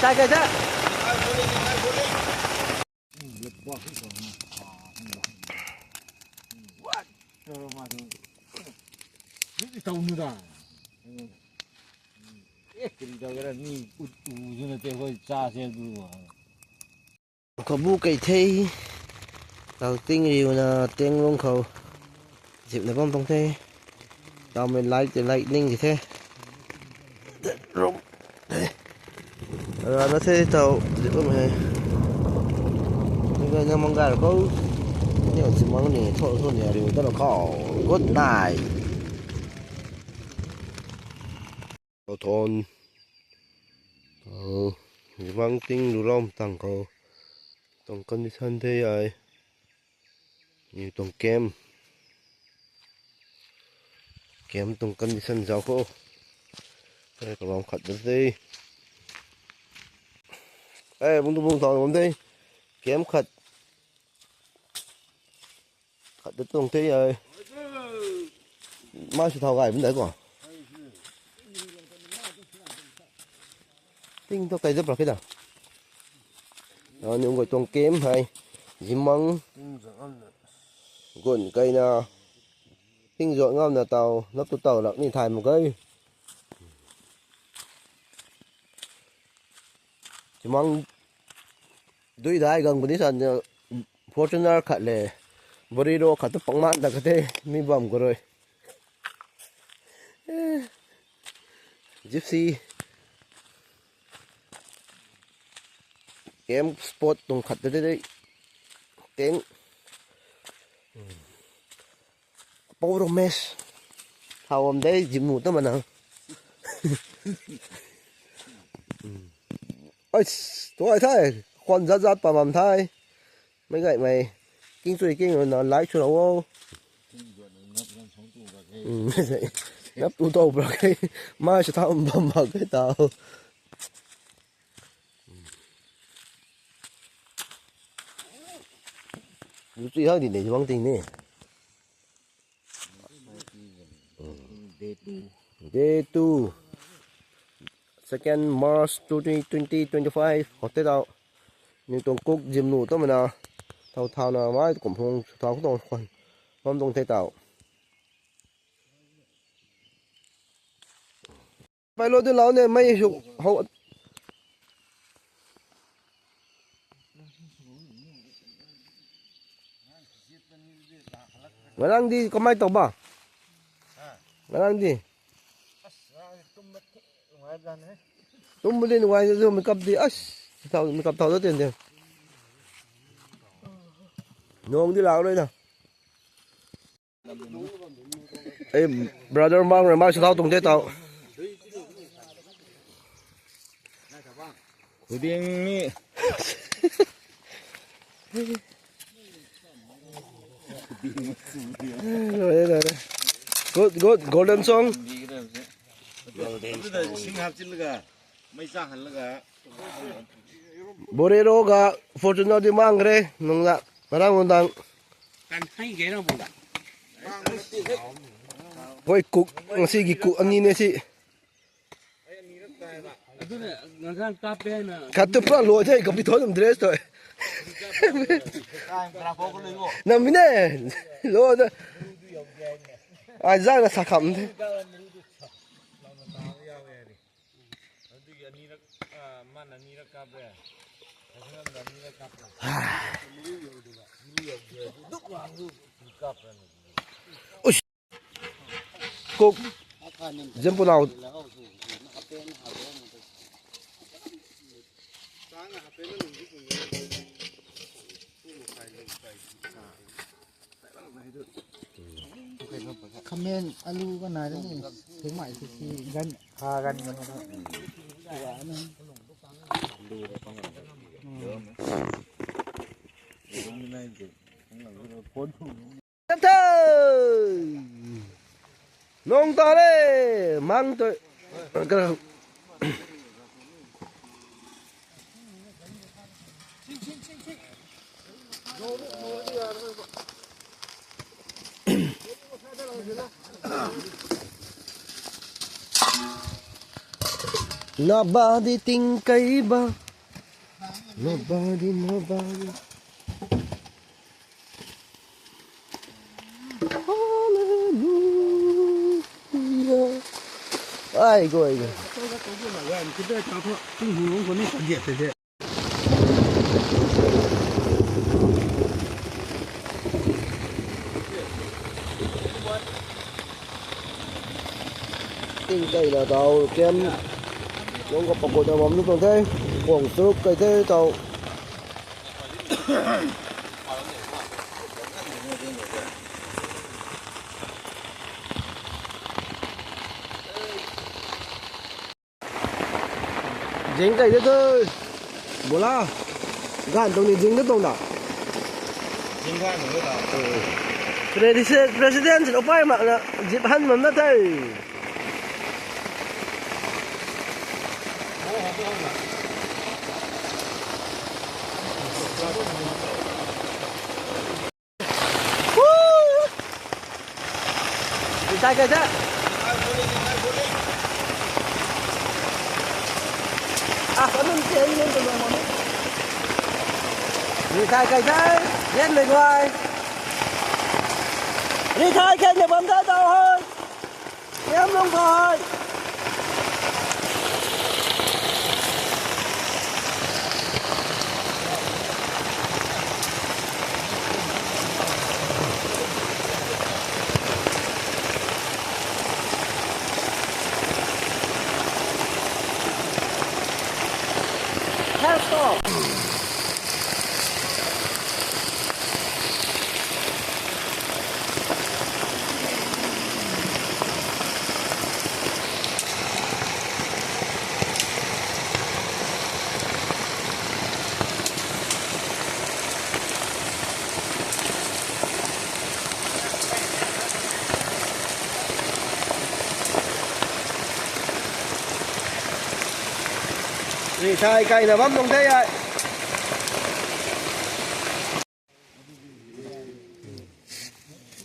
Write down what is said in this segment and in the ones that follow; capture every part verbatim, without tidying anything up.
Sai kai da. Khou bu kei the. Tau ting riuna ting lung khou. Zip na bam tang the. Tau mei light te light ning ki the. Rum. Rana the tau zip bam he. Ni ga na mang gar khou. Ni zip mang ni tho tho ni riu ta khou. Good night. Tau thon. Tau zip mang ting lu ram tang khou. Tang condition the ai. Ni tang camp. Camp tang condition zau khou. Ai ka ram khat da the. Ai bung tu bung thau bam the. Camp khat. Khat da tang the ai. Mai sw thau gai bam da ko. Ting tu kai da pra khe da. Ni ung goi tang camp hai. Zip mang. Gun kai na. Ting zot ngam na tau, nap tu tau lak ni thay mak ge. Zip mang dui dai gang puni san, Fortuner khat le, Bolero khat tu pang man da kate, mi bam khou rui. Gypsy. Camp spot tuang khat te te te. Teng. Pau Ramesh. Thau am dei zip nu ta mana. Ai, tuai thai. Khwan zat zat pa bam thai. Mei gay mei. King chui king na lai chu o. Nap tu tau bra kei. Mai sw thau bam bam kei tau. Lu chui hak di ne, bang ting ne. Day two. Day two. Second March twenty twenty twenty-five. Hotel tau. Ni tuang cook zip nu ta mana. Thau thau na mai kum phung thau khou tuang khwan. Bam tuang the tau. Pai lo tu lau ne, mei sw hou. Ngarang di kamei tau ba? Ngarang di. Tum buli nungai tu makeup di as. Thau makeup thau da tian tian. Nong di lau rui na. Ei, brother Mang rui mai sw thau tuang the tau. Khuding ni. Good, good, golden song. Sing hap chin laga, mei sa han laga. Bolero ga Fortuner di mang re, nung la, parang undang. Kan hai ge na bunda. Koi cook, ngasi gi cook ani ne si. Aduna ngang kap pe na. Khat tu pura lo the, kapi thon dress tu. Nam mi ne, lo da. Ai za na sa kham the. Ush. Kuk. Zem punau. Khamen alu ka nai ni, thingmei si si gan, ha gan gan na. Thei! Nung ta le, mang tu. Nabadi ting kai ba. Nabadi, nabadi. Hallelujah. Ai, go, ai, go. Ting kai na tau kem. Nung ka pakut na bam tu tuang the. Kuang suk kai the tau. Zing kai de tu. Bola. Gan tuang ni zing de tuang da. Zing gan tuang da. Presi-, president sin upai mak na zip han mam na tei. Rithai kai the. Ah, kanun ke ni ko mo. Rithai kai the. Yen mei guay. Rithai kai ni bam da tau hoi. Yen mong hoi. Rithai kai na bam tuang the ai.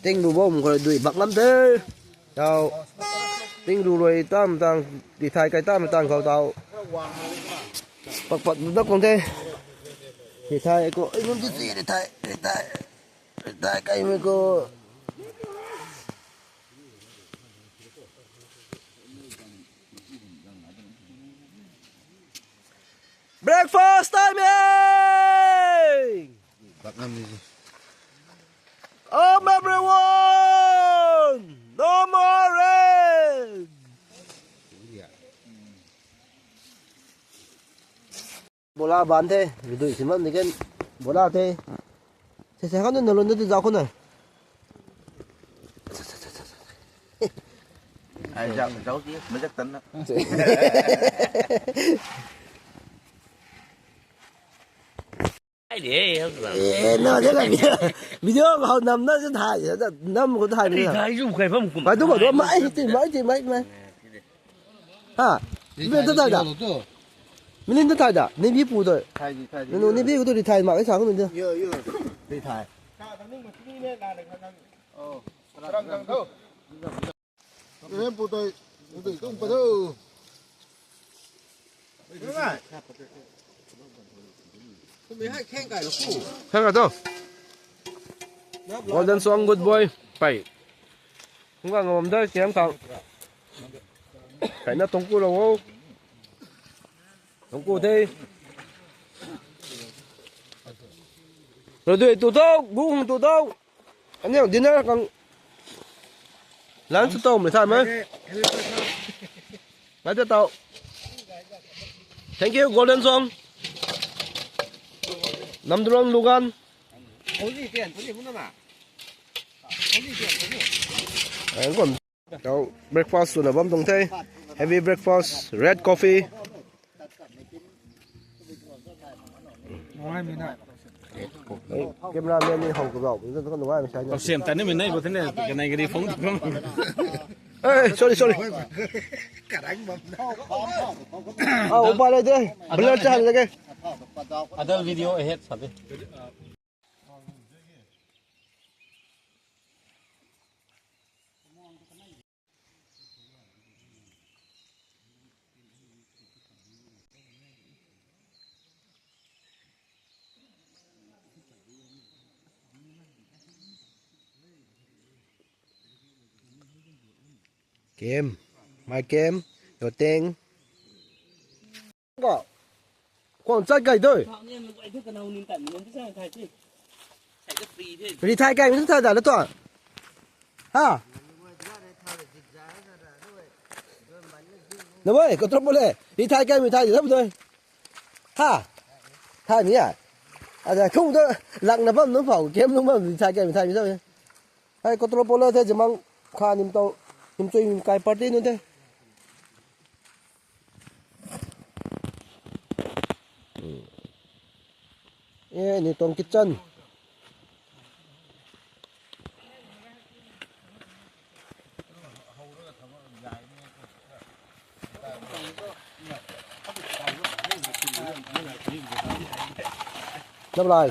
Ting ru bam khou dui bak lam the. Tau. Ting ru rui tam tang, rithai kai tam tang khou tau. Pak pat dak kong the. Rithai ko, ai mun ti ti rithai, rithai. Rithai kai mei ko. Breakfast timing! Come everyone! No more rain! Bola ban the, video sim bam ni ken. Bola the. Se se kan na lun na ti zau khou na. Ai zau, zau ti, ma zak tan na. Ai de, eh, na de la video. Video khou nam na se thai, nam khou thai ni. Thai zu kai bam kum. Kai tu ba do mai ti mai ti mai mai. Ha? Ni ta thai da. Milin ta thai da. Ni bi pu da. Thai di, thai di. Ni bi pu tu di thai ma kai sa ko ni da. Yo, yo. Di thai. Eh, pu tai, pu tai tung pa do. Khang ka to. Golden song, good boy. Pai. Khang ka ngam da kiam khang. Kai na tongku lo wo. Tongku the. Ro dui tu to, gu hung tu to. Aniu dinner kang lunch tu mei thai mei. Ngai ta tau. Thank you, Golden Song. Namdurong Lugan. Ai, kon. Tau breakfast swna bam tuang the. Heavy breakfast, red coffee. Ai, camera man ni how kabau, ni tu kan nungai mei sai na. Tau siam ta ni mei nai bo the ne, kanei gari phone tu kan. Eh, sorry, sorry. Ah, upa le de. Blur cha le ke. Adult video ahead sa de. Kem, mai kem, yo teng. Ko, kon chai kai doi. Ri thai kai mi thai da la to. Ha? Na boi, ko trop bole. Ri thai kai mi thai da doi. Ha? Thai mi a? A da khung da lak na bam nu phau, kem nu bam ri thai kai mi thai mi doi. Hei, ko trop bole the, jimang kha nim tau, nim chui nim kai party nu the. E, ni tong kitchen. Nap lai.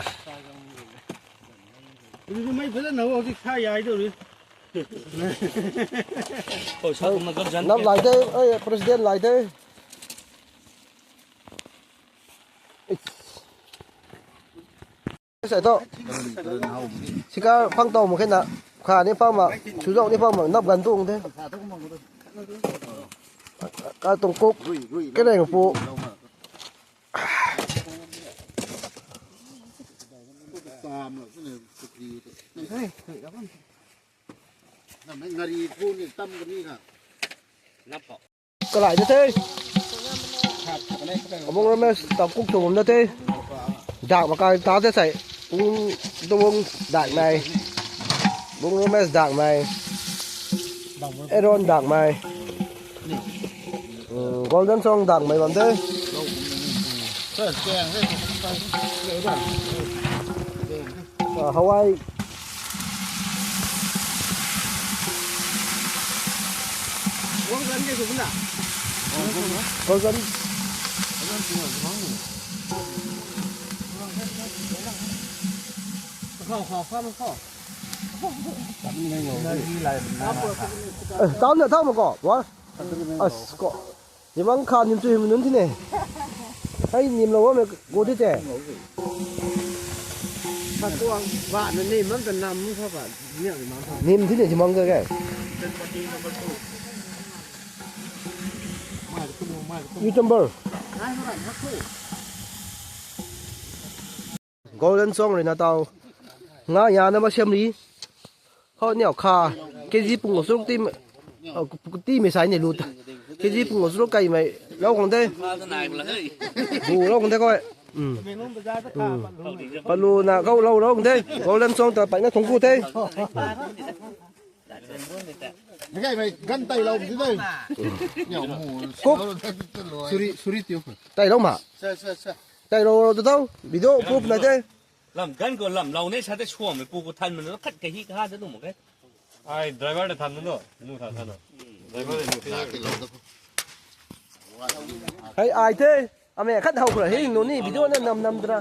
Ui, mei phaza na o, si sa yai do ri. Nap lai de, oi, president lai de. Sai to. Sika pang tau mak khe na. Kha ni pang mak, suzau ni pang mak, nap gan tuang the. Ka tuang kuk, ka reng pu. Kalai na the. Abung Ramesh tau kuk tuang na the. Dak makai ta the sai. Ung tuang dak nai. Bung Ramesh dak nai. Aaron dak nai. Golden Song dak nai bam the. Hawai. Golden. Tau na tau ma ko. Wa. As ko. Jimang kha nim chui him nunc thi ne. Hei nim lou bam e gu thi te. Katuang ba na nim bam ta nam kha ba. Nim thi ne jimang ka ke. Cucumber. Golden Song rui na tau. Nga ya na ma siam ri. Ho niau kha. K G pung lo sruk ti, ti mei sai ni lut. K G pung lo sruk kai mei. Lau khang de. Bu lau khang de koi. Palu na kau lau lau khang de. Golden Song ta pai na thung ku the. Gan tai lou di dai. Kuk. Suri, suri tiu. Tai lou ma. Tai lou lou tu tau. Video proof na te. Lam gan ko lam lou ne sa te suam mei pu ko than mei na khat ka hi ka ha de nu mo ke. Ai driver de than nu. Nu than than. Driver de nu. Hei ai the. Ame khat hau khra hei nu ni video na nam nam tra.